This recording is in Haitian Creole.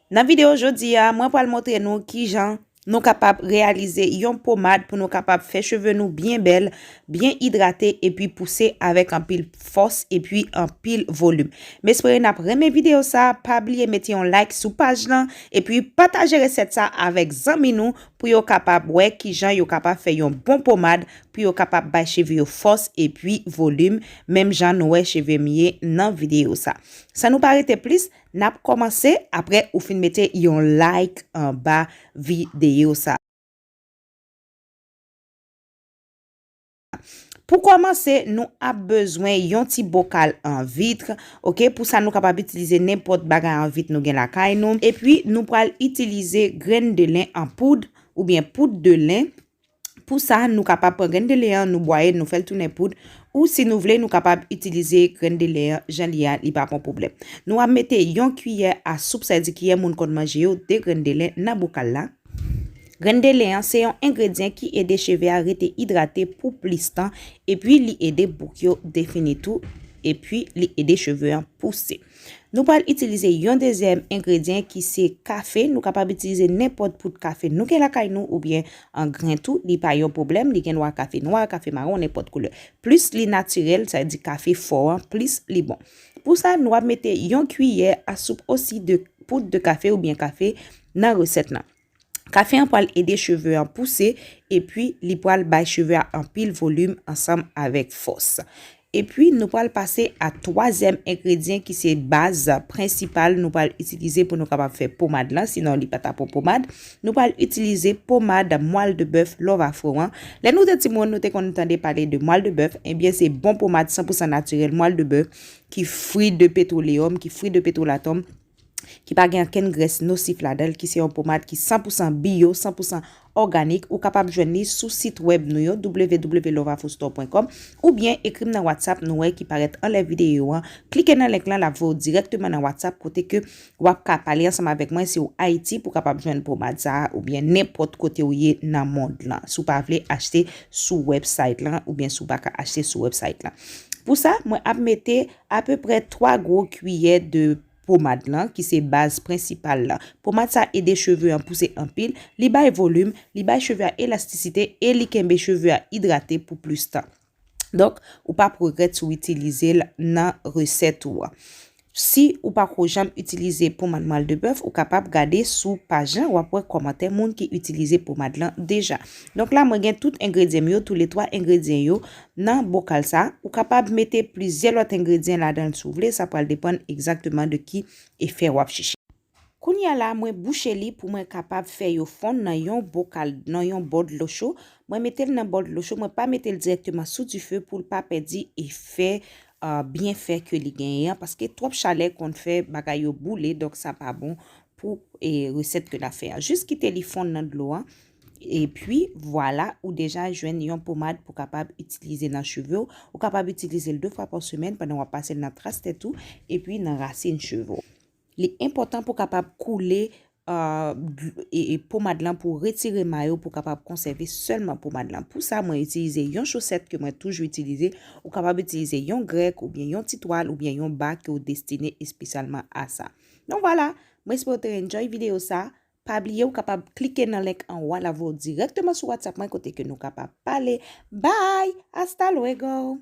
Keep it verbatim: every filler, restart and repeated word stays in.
Nan videyo jodi a, mwen pral montre nou kijan nou kapab reyalize yon pomad pou nou kapab fè cheve nou byen bèl, byen idrate, epi pouse avèk anpil fòs epi anpil volim. M espere n ap renmen videyo sa, pa bliye mete yon like sou paj lan, epi pataje resèt sa avèk zanmi nou pou yo kapab wè kijan yo kapab fè yon bon pomad pou yo kapab bay cheve yo fòs epi volim, menm jan nou wè cheve m ye nan videyo sa. San nou pa rete plis, n ap kòmanse apre ou fin mete yon like anba videyo sa. Pou kòmanse, nou ap bezwen yon ti bokal an vit, oke? Pou sa, nou kapab itilize nenpòt bagay an vit nou gen lakay nou. Epi, nou pral itilize grenn de len an poud oubyen poud de len. Pou sa, nou kapab pran grenn de len an, nou bwaye l, nou fè l tounen poud. Ou si nou vle, nou kapab itilize grenn de len an jan li ye a, li pa pon pwoblèm. Nou ap mete yon kiyè a soup, sa vle di kiyè moun konn manje yo, de grenn de len nan bokal la. Grenn de len an se yon engredyan ki ede cheve a rete idrate pou plis tan, epi li ede bouk yo defini tou, epi li ede cheve an pouse. Nou pral itilize yon dezyèm engredyan ki se kafe. Nou kapab itilize nenpòt poud kafe nou gen lakay nou oubyen an grenn tou, li pa yon pwoblèm, li gen dwa kafe nwa, kafe mawon, nenpòt koulè. Plis li natirèl, sa vle di kafe fò an, plis li bon. Pou sa, nou ap mete yon kiyè a soup osi de poud de kafe oubyen kafe nan resèt lan. Kafe an pral ede cheve an pouse, epi li pral bay cheve a anpil volim ansanm avèk fòs. Epi, nou pral pase a twazyèm engredyan ki se baz prensipal nou pral itilize pou nou kapab fè pomad lan, sinon li pa t ap yon pomad. Nou pral itilize pomad mwal de bèf Love Afro an. Lè nou te timoun, nou te konn tande pale de mwal de bèf, ebyen se bon pomad san pou san natirèl mwal de bèf ki fri de petroleyòm, ki fri de petrolatom, ki pa gen ankenn grès nosif ladan l, ki se yon pomad ki san pou san biyo, san pou san òganik. Ou kapab jwenn li sou sit wèb nou yo, w w w love afro store point com, oubyen ekri m nan WhatsApp nou wè ki parèt anlè videyo an. Klike nan link lan, l ap voye w dirèkteman nan WhatsApp kote ke w ap ka pale ansanm avèk mwen si w Ayiti pou w kapab jwenn pomad sa a oubyen nenpòt kote w ye nan mond lan. Si w pa vle achte sou website lan oubyen si w pa ka achte sou website lan. Pou sa, mwen ap mete apeprè twa gwo kiyè de pomad lan, ki se baz prensipal la. Pomad sa ede cheve an pouse anpil, li bay volim, li bay cheve a elastisite e li kenbe cheve a idrate pou plis tan. Donk, ou p ap regrèt si w itilize l nan resèt ou an. Si ou pako janm itilize pomad mwal de bèf, ou kapab gade sou paj lan, w ap wè kòmantè moun ki itilize pomad lan deja. Donk la, mwen gen tout engredyan m yo, toulètwa engredyan yo nan bokal sa. Ou kapab mete plizyè lòt engredyan ladan l si w vle, sa pral depann egzakteman de ki efè w ap chèche. Kounye a la, mwen bouche li pou mwen kapab fè yo fonn nan yon bokal, nan yon bò dlo cho. Mwen mete l nan bò dlo cho, mwen pa mete l dirèkteman sou dife pou l pa pèdi efè, euh, byenfè ke li genyen an, paske twòp chalè konn fè bagay yo boule, donk sa pa bon pou, e, resèt ke n ap fè a. Jis kite li fonn nan dlo an, epi vwala, ou deja jwenn yon pomad pou kapab itilize nan cheve w. Ou kapab itilize l de fwa pa semèn pandan w ap pase l nan tras tèt ou, epi nan rasin cheve w. Li enpòtan pou w kapab koule, euh, dl-, e, e pomad lan pou retire may ou, pou w kapab konsève sèlman pomad lan. Pou sa, mwen itilize yon chosèt ke mwen toujou itilize. Ou kapab itilize yon grèk oubyen yon ti twal oubyen yon ba ke w destine espesyalman a sa. Donk vwala, mwen espere w te enjoy videyo sa. Pa bliye, ou kapab klike nan link anwo a, l ap voye w dirèkteman sou WhatsApp mwen kote ke nou kapab pale. Bye! Hasta luego!